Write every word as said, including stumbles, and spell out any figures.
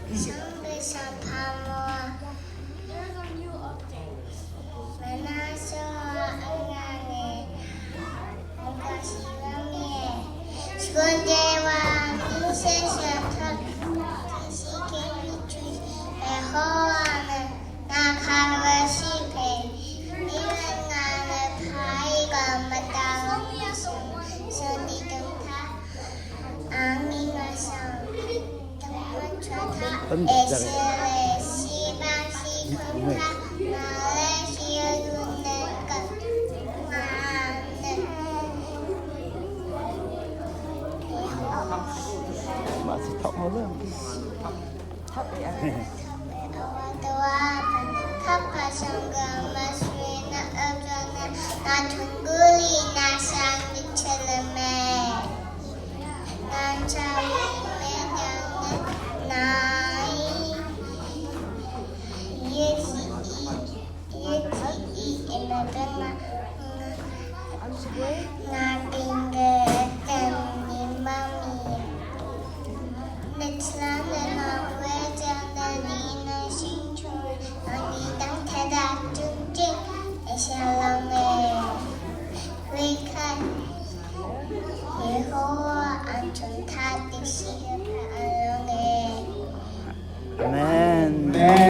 Shangbe shapamo. Menasho angane. Mukashiramiye. Shkondewa. Nishe shatak. Shikemi chui. Ehowa. Nakarwa shipe. Iwe ngane pai ga matawa. Shandi dungta. Amen.